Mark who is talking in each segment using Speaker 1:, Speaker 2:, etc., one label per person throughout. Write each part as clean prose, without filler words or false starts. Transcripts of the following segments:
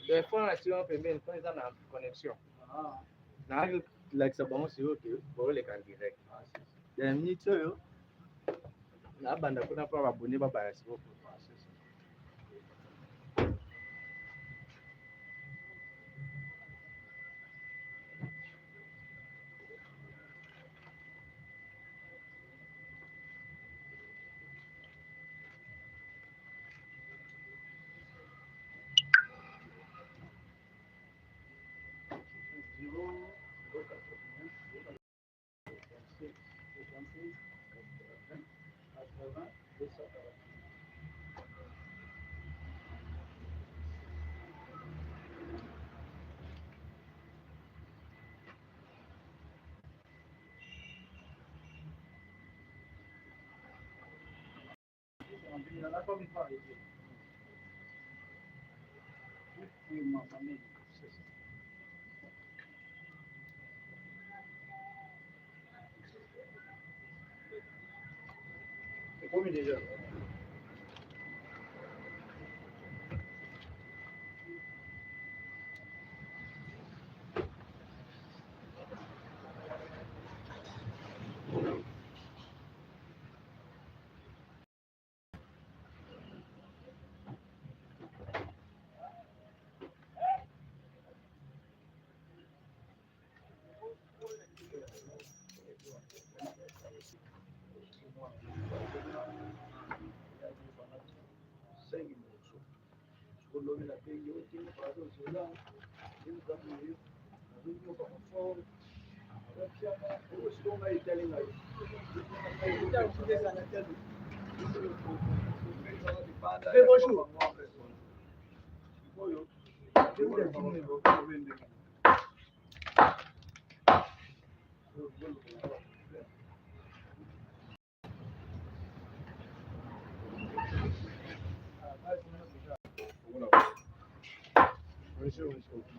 Speaker 1: Telefone na tion pembeni mpo eza na connexion. Nalakisa bango sikoyo ke boleka en direct. Ya minute oyo nabanda kuna mpo babone babaya sikoyo.
Speaker 2: Ekomi déjà. Lobi nabengi yo te pardon zela nazonyoka fort sikoyo ngai etali ngai.
Speaker 1: Bonjour. Bonjour, bonjour.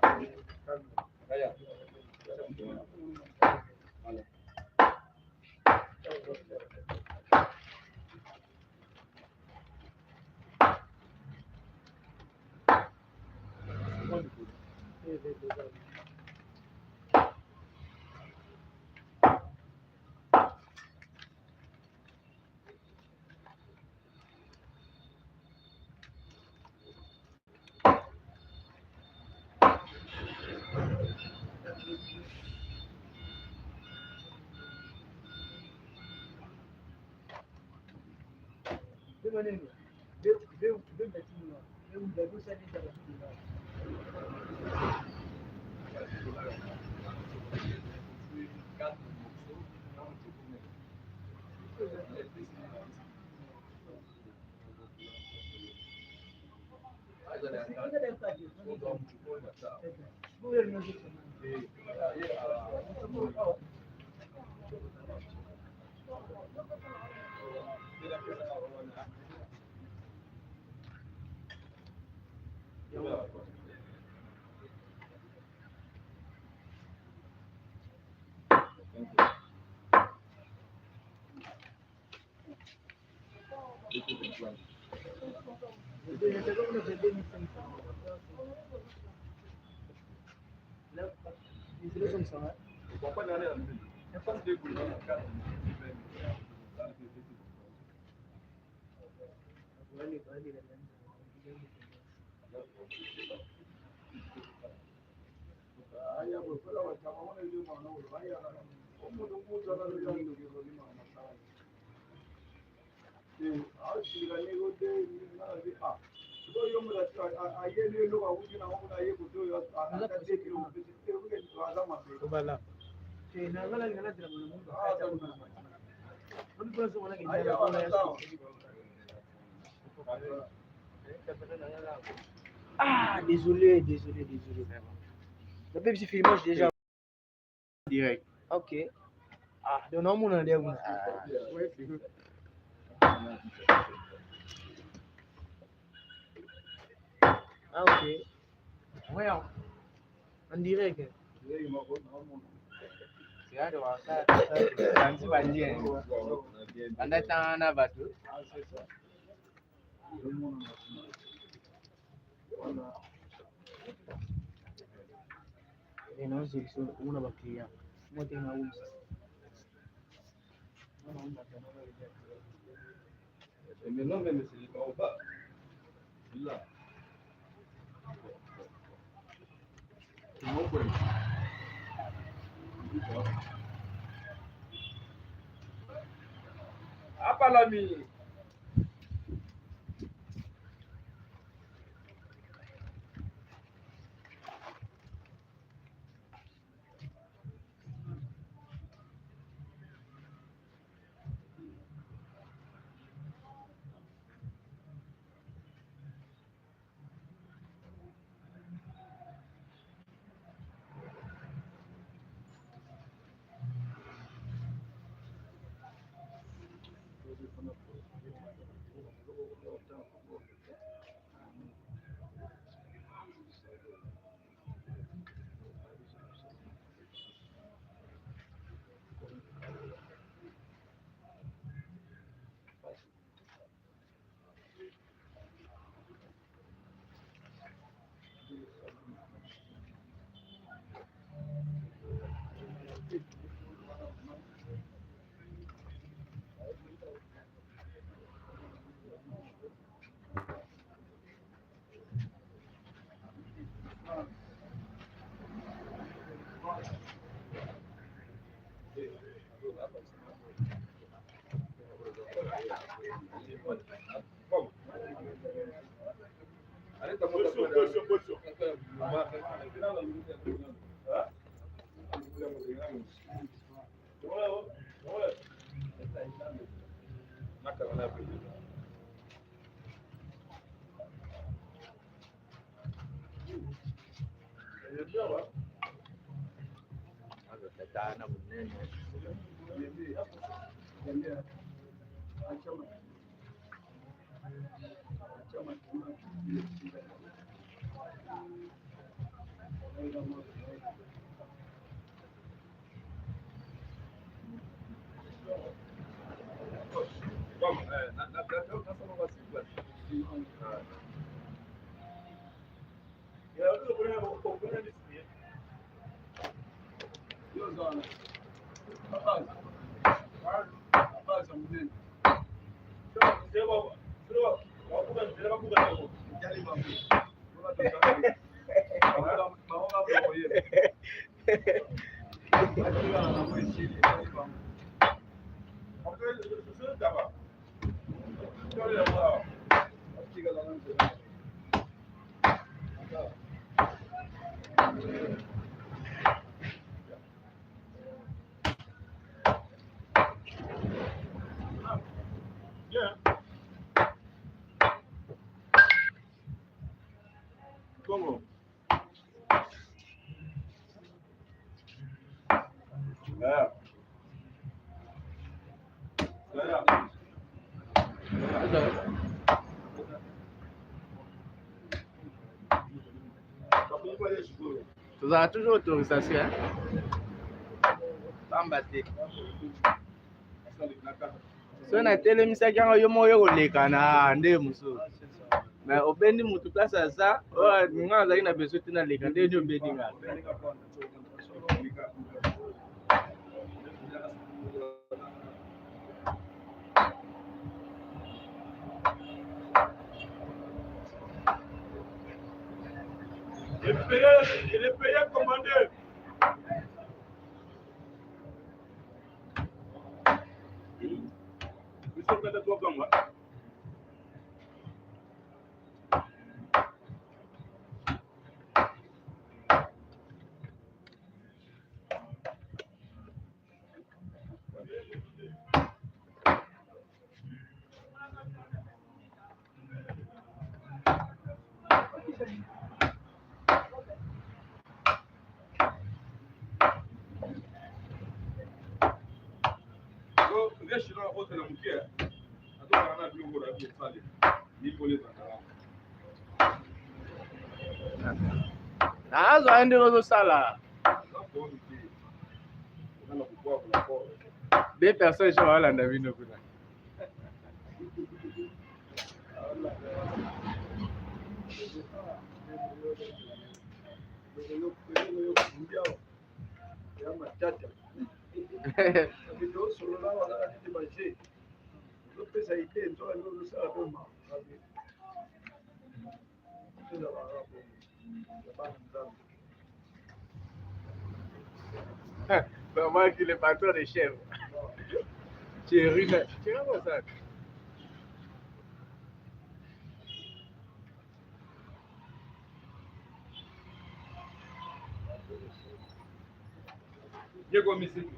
Speaker 1: Ah, désolé, désolé, désolé. Le petit filmage déjà.
Speaker 2: Direct.
Speaker 1: Ok. Ah, donc non, mon Ah, ok. Ouais, en direct.
Speaker 2: Banda tanga na bato. Naozela omona ba client mwa te naumisa.
Speaker 3: Et maintenant même, c'est les en bas. Là. C'est mon point. Apalami.
Speaker 1: Tata na monene.
Speaker 3: Congo. Ah. Voilà.
Speaker 1: Tozala toujours autorisation, hein? Pamba te soki natelemisaki yango yo moko yo koleka na nde mosusu mais obendi motu place aza oyo nga nazalaki na besoin te naleka nde nini obendi nga.
Speaker 3: Le payeur commandé.
Speaker 1: Nazwa ye ndenge ozosala deux personnes so balanda bino kuna. Vraiment qu'il est patron des chèvres. Thierry, Thierry quoi ça?
Speaker 3: Diego Missiki.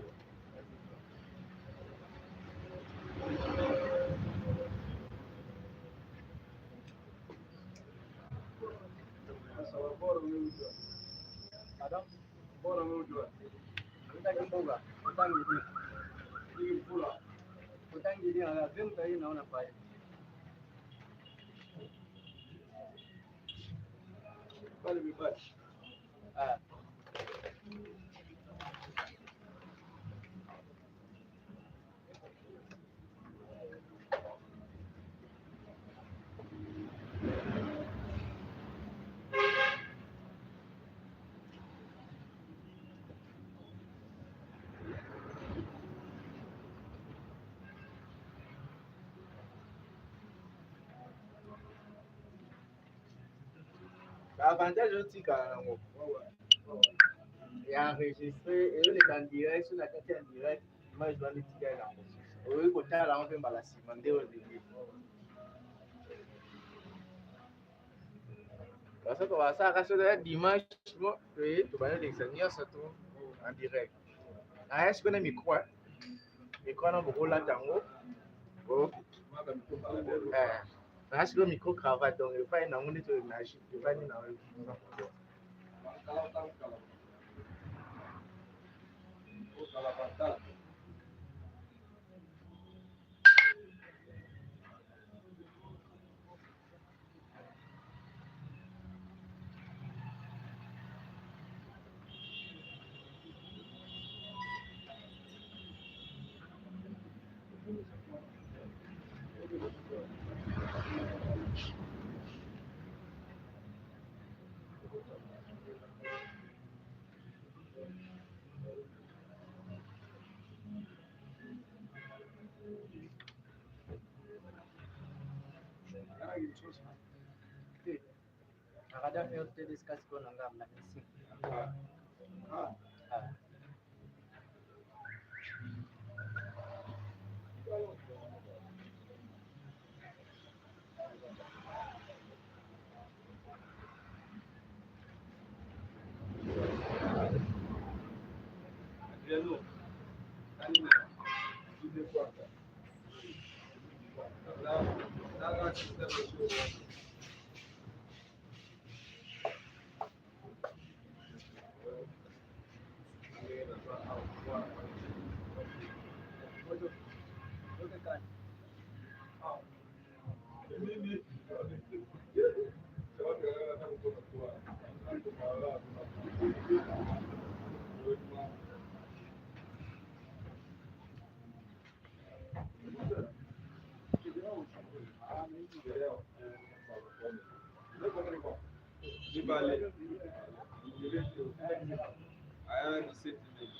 Speaker 1: Avantage otikala nango ya enregistré eyoleka en direct, so na kati ya direct image wana etikali nango, oyoki kotala yango mpe mbala nsima nde olingi. Parce que basalaka soki ya dimanche mo toye tobandi olekisa nyonso to en direct. Aya sikoyo na micro, micro wana bokolata yango, aya sikoyo micro cravate, donc efai nango nde toimagine evandi nango.
Speaker 3: Mibale. Aya 17 mille.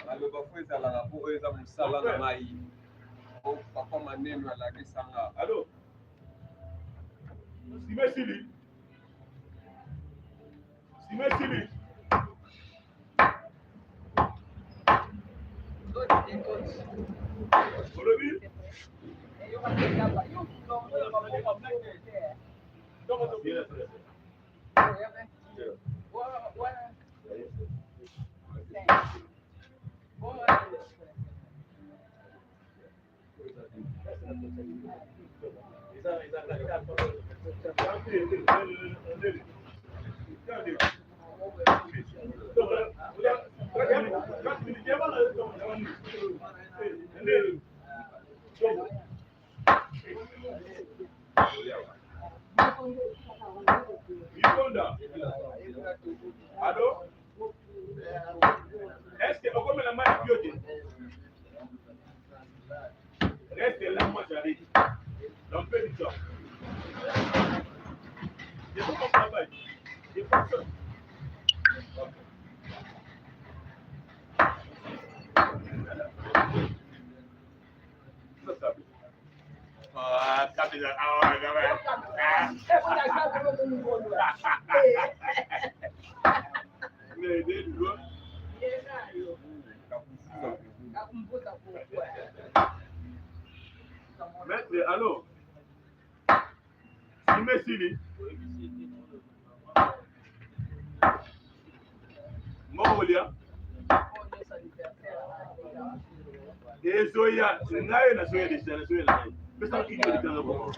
Speaker 3: Maloba fo ezalaka mpo oyo eza mosala na ngai po papa maneno alakisanga.
Speaker 4: Alo sima esili, sima esili. Olobi Alo? Est-ce que okomela mai ya bio te? Reste là, moi j'arrive. Dans peu de temps. Je fais mon travail. Je fonctionne. Ça, ça. Ah, ça, c'est... Ah, ouais, ouais. Ah. Mais, mais, Maître, allô? Sime sili. Mongolia. Ezoya, ngai nazoya deja, nazoya na ngai. Pesa kiki likanga bo.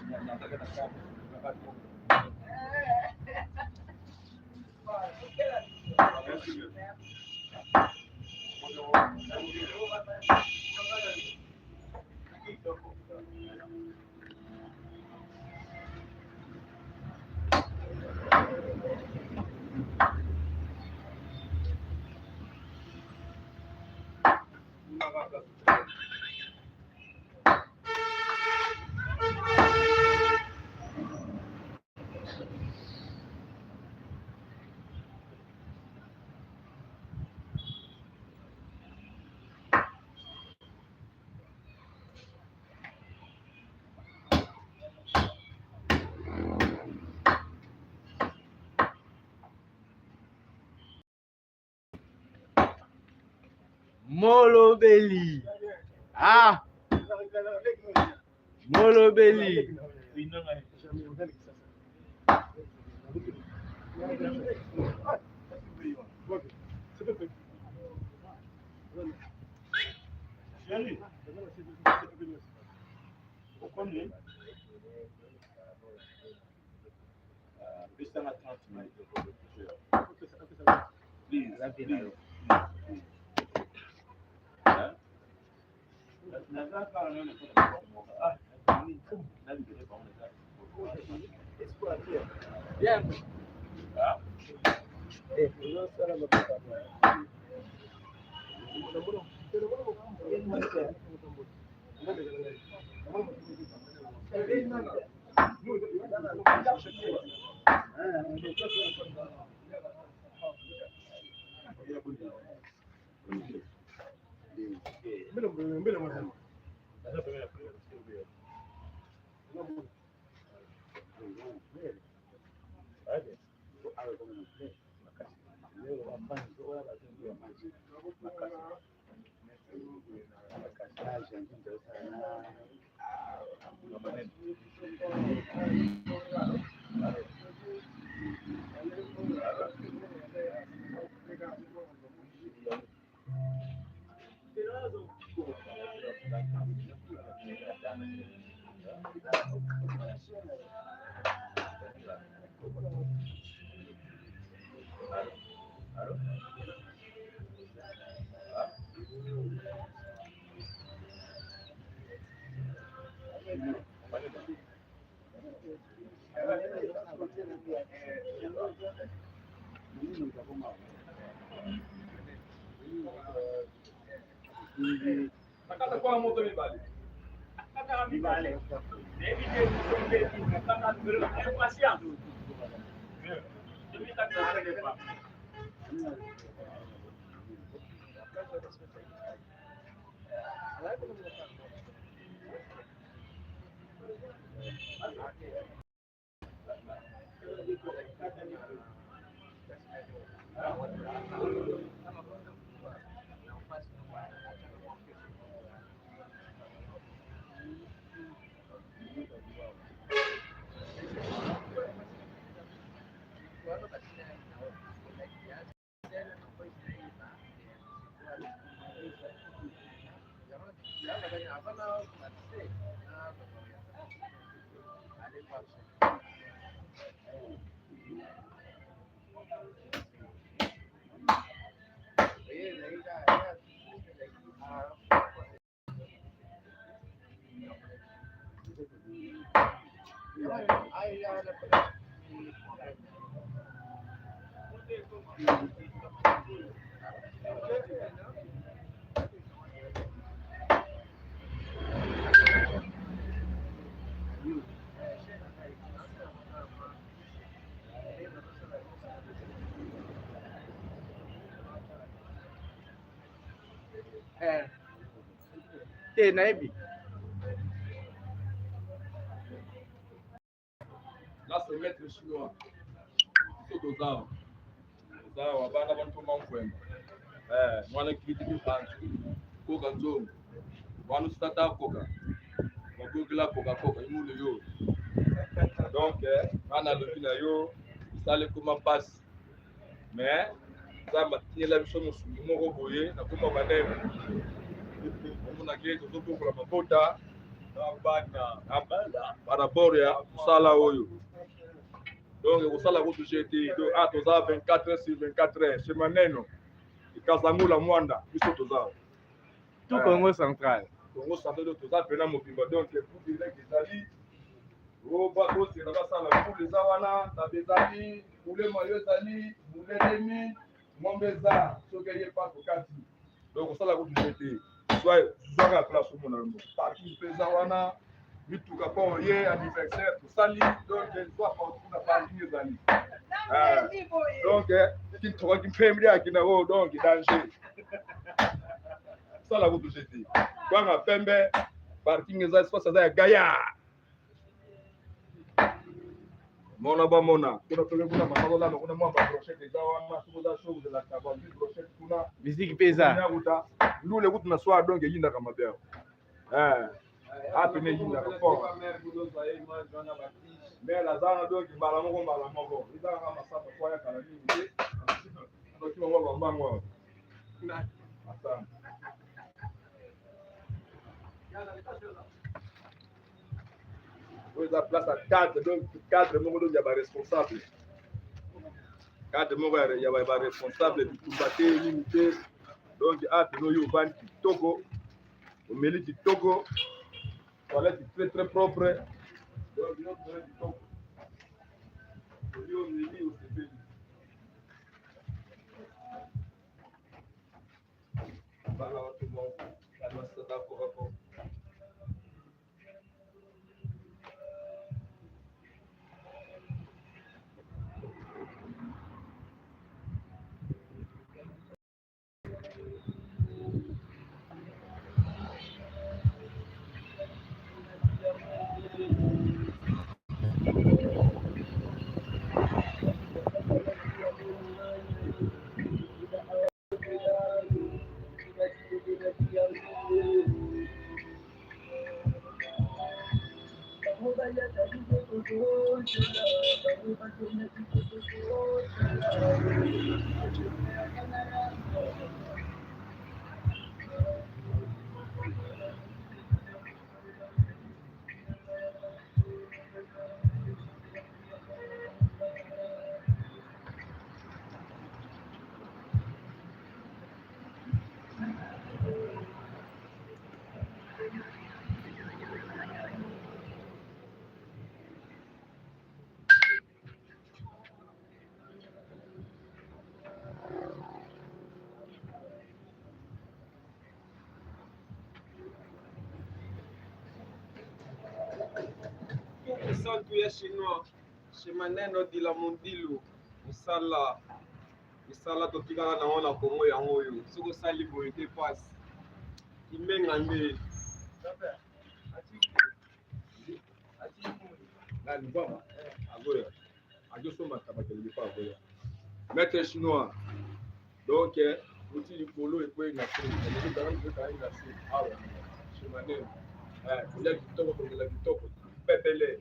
Speaker 1: Molobeli. Ah. Molobeli. Bien. Te nayebi.
Speaker 3: Là, c'est maître chinois. Biso toza awa. Toza awa bana ba ntoma nkwemba. Eh, mwana kiti kipanzi. Koka nzongo. Wana sitata koka. Bagogela koka koka imulu yo. Donc, eh, nga nalobi na yo misala ekoma mpasi. Mais Nzambe atindela biso mosungi moko boye na koma manene. Omonaki tozobokola mabota na bana par rapport ya mosala oyo. Donc ekosala kutu je te. Donc ah toza 24 heures sur 24 heures chez Maneno. Kazangula Mwanda biso toza.
Speaker 1: Tout Congo central.
Speaker 3: Congo central donc toza pena mobimba donc pour dire que ezali oba tosela basala poule eza wana tabe ezali boule mayo ezali boule demi ngombe eza soki eye pato kati donc kosala kutu je te zwaka place omona yango parking mpe eza wana mituka mpo oye anniversaire tosali donc zwa partout na parking ezali donc kintokaki mpembe akina oyo donc danger sala kutu je te kwanga pembe parking eza espace eza ya gaillard mona bamona kuna toke kuna masakolama kuna mwa babrochette eza wana soki oza show ozelaka bazwi brochette kuna
Speaker 1: Musique mpe eza.
Speaker 3: kuta ndule kutu na soir donc eyindaka mabe awa apene eyindaka fort mais aza wana donc mbala moko mbala moko eza kaka masamba po ayakala mingi te soki bango bambango awa asante. Oyo eza place ya cadre donc cadre moko donc ya baresponsable cadre moko ya baresponsable bitumba te nini te donc apene oyo ovandi kitoko omeli kitoko toilette très très propre donc yo toilette kitoko oli omeli osepeli bana bato moko basada
Speaker 5: Santu ya chinois chez Maneno de la Mondilu mosala misala totikala nango na Congo yango oyo soki osali boye te pasi kimenga nde
Speaker 3: Maître chinois donc oti likolo ekwei na se ekangi na se awa chez Maneno kolia kitoko komela kitoko pepele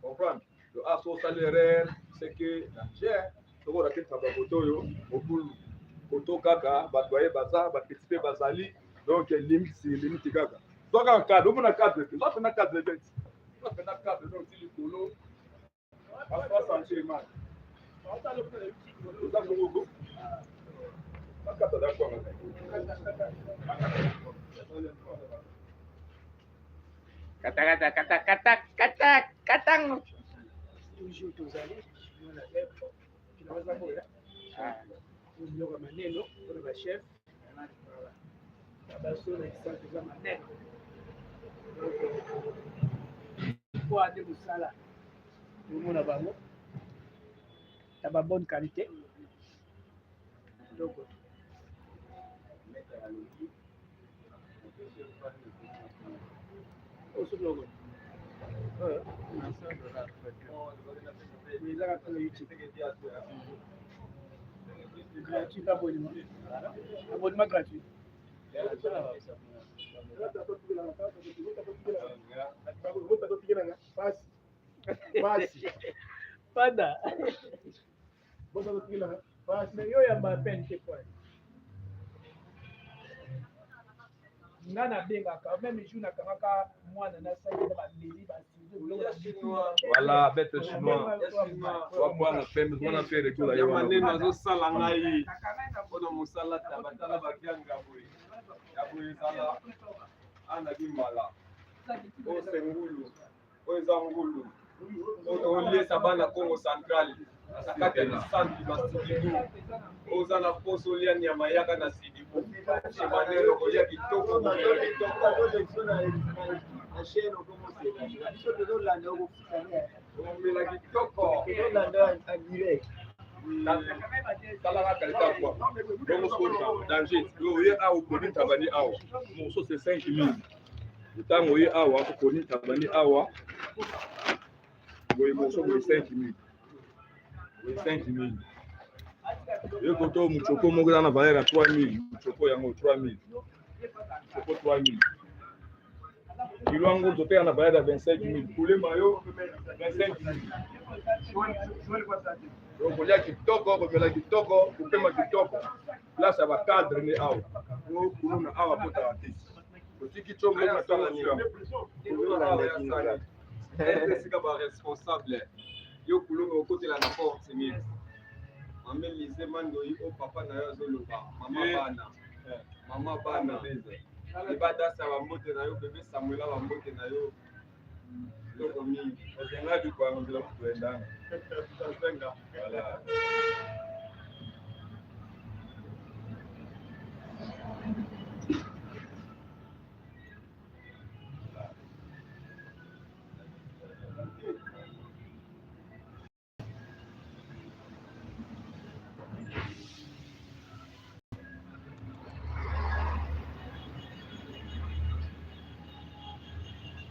Speaker 3: comprendre donc ah so osali erreur c'est que danger soki orate ntaba koto oyo mobulu koto kaka bato baye baza bapeti mpe bazali donc limite limite kaka zwa kaka cadre omona cadre te zwa mpena cadre te zwa mpena cadre donc ti likolo basantir image oza bongo bakata da kwanga.
Speaker 1: Kata kata kata kata kata kata.
Speaker 2: Toujours tozali na kinaweza boya biloko ya maneno mpona bachef baso na kisantu eza maneno po ade mosala tomona bango ya ba bonne qualité donc oso biloko ezaka mpona YouTube gratuit abonnement abonnement gratuit. Pada mais yo yamba peine te po.
Speaker 6: Nga nabengaka même jour nakangaka mwana nasali na bameli
Speaker 3: Voilà, bête chinois. Wabwana pembe, wana pe retour
Speaker 5: ya
Speaker 3: ya
Speaker 5: maneno azosala ngai mpona mosala tabatala bakianga boye ya boye ezala anaki mbala oyo se ngulu oyo eza ngulu oyo toliesa bana Congo Central na kati ya lisantu na Sidibu. Oza na poso olia nyama yaka na Sidibu chez Maneno kolia kitoko komela kitoko komela kitoko.
Speaker 3: Talaka kalita kwa bongo sikoyo danger oye awa okoni ntabani awa moso c'est 5000 ntango oye awa okoni ntabani awa boye moso boye 5000 boye 5000 ye koto muchoko moko eza na valeur ya 3000 muchoko yango 3000 muchoko 3000 kilo yango toteka na valeur ya 25000 poulet mayo 25000. Donc kolia kitoko, komela kitoko, kopema kitoko, place ya bacadre nde awa okuluna awa kotaka te otiki congo na ntango
Speaker 5: nyonso esika baresponsable yo kulunga okotela na porte nini mama Elise Mandoi o papa na yo azoloba mama bana mama bana ebadasa bambote na yo bebe Samuela bambote na yo kitoko mingi.
Speaker 3: Ozenga dikwango nzela kutoendanga. Voilà.